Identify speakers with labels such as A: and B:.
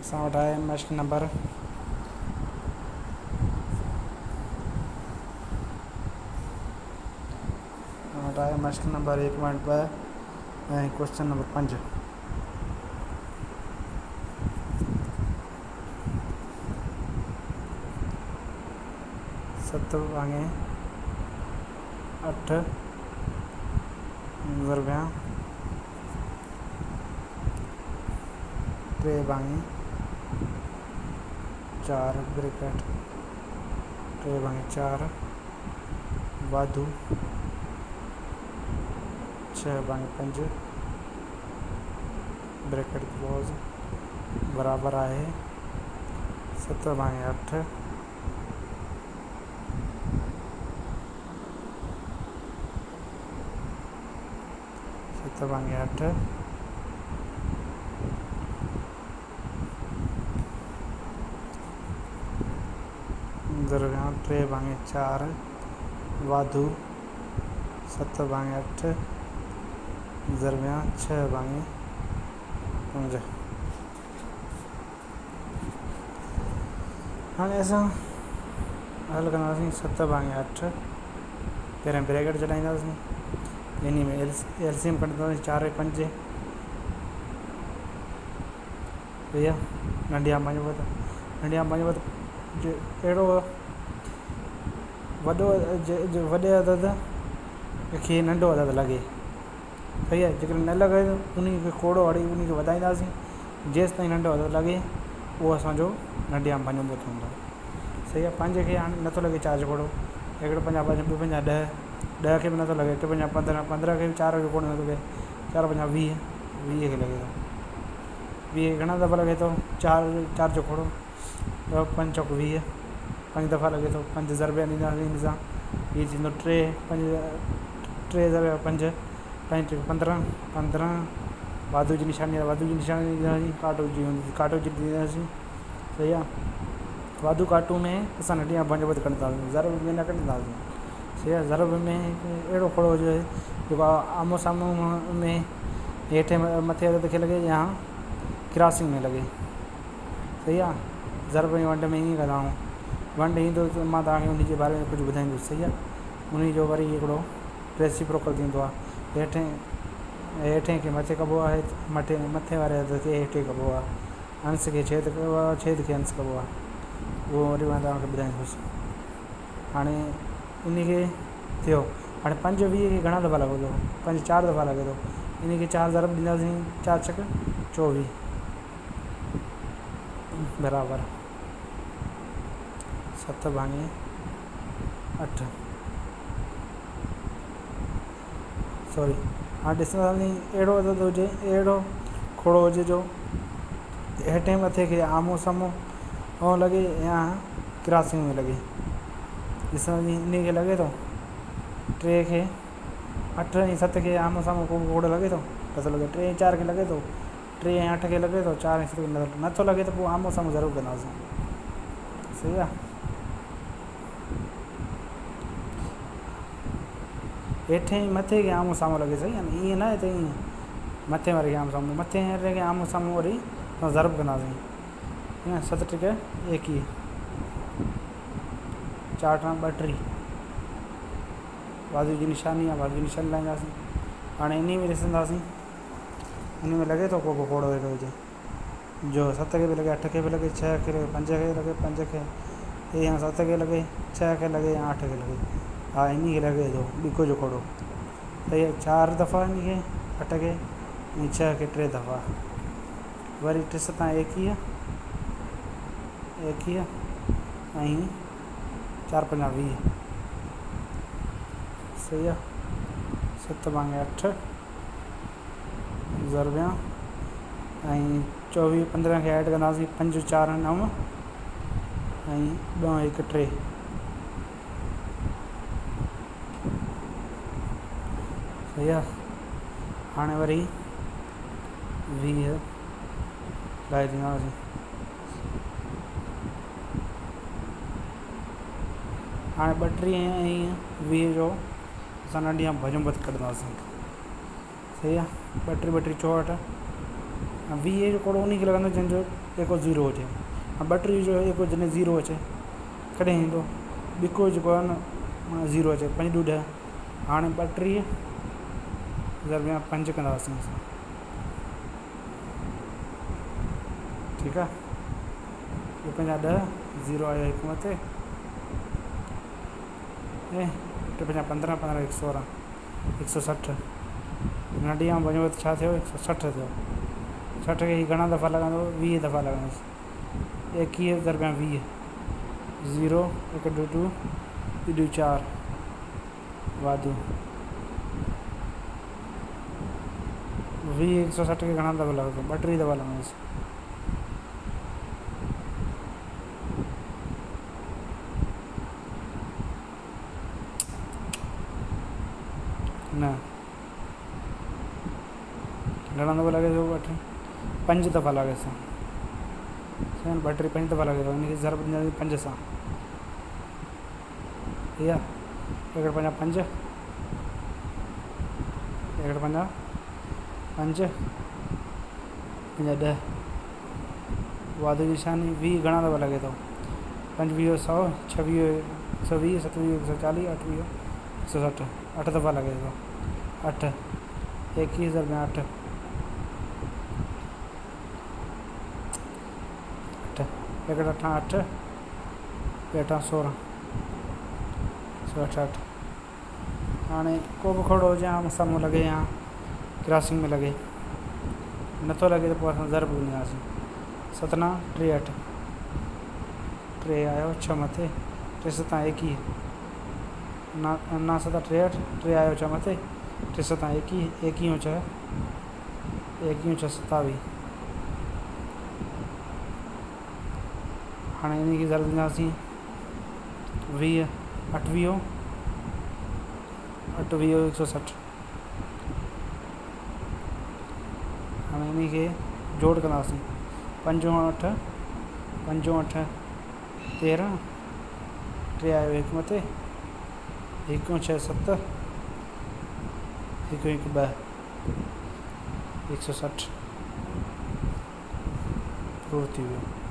A: اسان وٽ آهي مشق نمبر اسان وٽ آهي مشق نمبر هڪ پوائنٽ ٻه ۽ ڪوئسچن نمبر پنج. ست ڀاڱي اٺ ضربيان ٽي ڀاڱي چار بريڪيٽ ٽي ڀاڱي چار واڌو ڇهه ڀاڱي پنج بريڪيٽ ڪلوز برابر آهي ست ڀاڱي اٺ ست ڀاڱي اٺ درميان ٽي ڀاڱي چار واڌو ست ڀاڱي اٺ درميان ڇهه ڀاڱي پنج. هاڻي اسان حل ڪنداسين ست ڀاڱي اٺ پهريان بريڪيٽ چڙهائينداسين انهي ۾ ايل سي ايم ڪڍنداسين چار ۽ پنج ويهه ننڍي آ پنج وڌ ننڍي آ پنج وڌ اهڙو وڏو وڏي عدد کي ننڍو عدد لڳي صحيح آهي جيڪڏهن نه لڳي ته انهي کي کوڙو هڻي انهي کي وڌائينداسين جيستائين ننڍو عدد لڳي اهو اسانجو ننڍي آ پنج وڌ هوندو صحيح آهي پنج کي هاڻي نٿو لڳي چار جو کوڙو هڪڙو پنجاهه پنج ٻه پنجاهه ڏهه ڏهه کي به نٿو لڳي ٽي پنجاهه پندرهن پندرهن کي به چار جو کوڙو نٿو لڳي چار پنجاهه ويهه ويهه کي لڳي ٿو ويهه کي گهڻا دفعا لڳي ٿو چار چار جو کوڙو ٻه پنج چوڪ ويهه پنج دفعا لڳي ٿو پنج ضرب ڏينداسين ان سان هي ٿيندو ٽي پنج ٽي ضرب پنج پنج ٽي پندرهن پندرهن واڌو جي نشاني آهي واڌو جي نشاني ڏينداسين ڪاٽو جي هوندي ڪاٽو جي ڏينداسين صحيح آهي واڌو ڪاٽو ۾ اسان ننڍي کان پنج وڌ ڪڍنداسين ضرب ۾ نه ڪڍنداسين صحيح آهي ضرب ۾ اهڙو کوڙو هجي جيڪو آمهون سامهون ۾ هيٺ مٿي عدد کي لڳي يا ڪراسنگ ۾ لڳي صحيح آهي ضرب ۽ ونڊ ۾ ائين ڪندا آهيون ونڊ ايندو ته مان توهان کي ان جي باري ۾ ڪجهه ٻڌائيندس صحيح آهي ان جو وري هڪڙو ريسيپروڪل ٿيندو آهي هيٺين هيٺين کي مٿي ڪبو آهي مٿي مٿي واري عدد کي هيٺي ڪبو آهي انس کي ڇيد ڪبو آهي ڇيد کي انس ڪبو آهي اهو وري مان توهان کي ٻڌائيندس هاڻي ان کي ٿيو هاڻي پنج ويهه کي گهڻا دفعا لڳندو پنج چار دفعا لڳي ٿو ان کي چار ضرب ڏينداسين چار ڇڪ چوويهه برابر ست ڀاڱي اٺ سوري هاڻي ڏسنداسين اهڙو عدد هجي اهڙو کوڙو هجي جو هيٺين مٿي کي آمهون سامهون هو لڳي يا ڪراسنگ ۾ لڳي ڏسنداسين ان کي لڳي ٿو ٽي کي اٺ ۽ ست کي آمهون سامهون ڪو کوڙو لڳي ٿو نٿو لڳي ٽي ۽ چار کي لڳي ٿو ٽي ۽ اٺ کي لڳي ٿو چار ۽ ست کي نٿو لڳي ته پوء آمهون سامهون ضرور ڪنداسين صحيح آهي هيٺين ۽ مٿي کي آمهون سامهون لڳي صحيح آهي نه ائين نه آهي ته ائين مٿي واري کي آمهون سامهون مٿي واري کي آمهون سامهون وري اسان ضرب ڪنداسين ائين ست ٽي ايڪيهه چار ٽا ٻٽيهه واڌو جي نشاني آهي واڌو جي نشاني لائينداسين هاڻي انهي ۾ ڏسنداسين انهي ۾ لڳي ٿو ڪو به کوڙو اهڙو هجي جو ست کي به لڳي اٺ کي به لڳي ڇهه کي لڳي پنج کي لڳي پنج کي يا ست کي لڳي ڇهه کي لڳي يا اٺ کي لڳي ها انهي کي لڳي ٿو ٻيڪو جو کوڙو ته اهي چار دفعا انهي کي اٺ کي ۽ ڇهه کي ٽي دفعا وري ٽي ستان ايڪيهه ايڪيهه ۽ چار پنجا ويهه صحيح آهي ست ڀاڱي اٺ ضربيان ۽ چوويهه پندرهن کي ايڊ ڪنداسين پنج چار نو ۽ ٻه هڪ ٽي صحيح آهي هاڻي وري ويهه لائي ڏينداسين هاڻي ٻٽيهه ۽ ويهه جو اسان ننڍي کان ڀڄ ڀت ڪڍنداسين صحيح آ ٻه ٽي ٻه ٽي چوهٺ ۽ ويهه جو ڪوڙو انهي کي لڳندو جنهن جو ايڪو زيرو هجي ۽ ٻٽيهه جو ايڪو جڏهن زيرو اچي ڪڏهن ايندو ٻڪو جيڪو آهي نه معنيٰ زيرو اچي پنج ڏو ڏهه هاڻي 32 ضرب 5 ڪنداسين اسان ٺيڪ آهي ٻه پنجا ڏهه زيرو آيو هڪ مٿي ۽ ٽي پنجا 15 15 هڪ 16 160 ننڍي آئون وڃو ته ڇا ٿيو 160 ٿيو 60 کي هي گهڻا دفعا لڳندو 20 دفعا لڳندس 21 ضرب 20 0 1 2 2 2 4 واڌو 20 160 کي گهڻا دفعا لڳندو 32 دفعا لڳندس نه گهڻا دفعا لڳي ٿو 2 3 5 دفعا لڳي ٿو سائين 2 3 5 دفعا لڳي ٿو ان کي ضرب ڏينداسين 5 سان ٺيڪ آهي 1 5 5 1 5 5 5 10 واڌو جي نشاني 20 گهڻا دفعا لڳي ٿو 25 100 26 120 27 140 28 160 8 دفعا لڳي ٿو 8 21 ضرب 8 8 1 8 8 8 16 168 هاڻي ڪو به کوڙو هجي آمهون سامهون لڳي يا ڪراسنگ ۾ لڳي نٿو لڳي ته پوء اسان ضرب ڏينداسين ست نو 68 ٽي آيو ڇهه مٿي ٽي ستان 21 نا ست 68 ٽي آيو ڇهه مٿي ٽي ستان 21 21 ڇهه 21 ڇهه 27 هاڻي ان کي ضرب ڏينداسين 20 28 28 160 هاڻي ان کي جوڙ ڪنداسين 5 8 5 8 13 ٽي آيو هڪ مٿي 1 6 7 1 1 2 160 پورو ٿي ويو.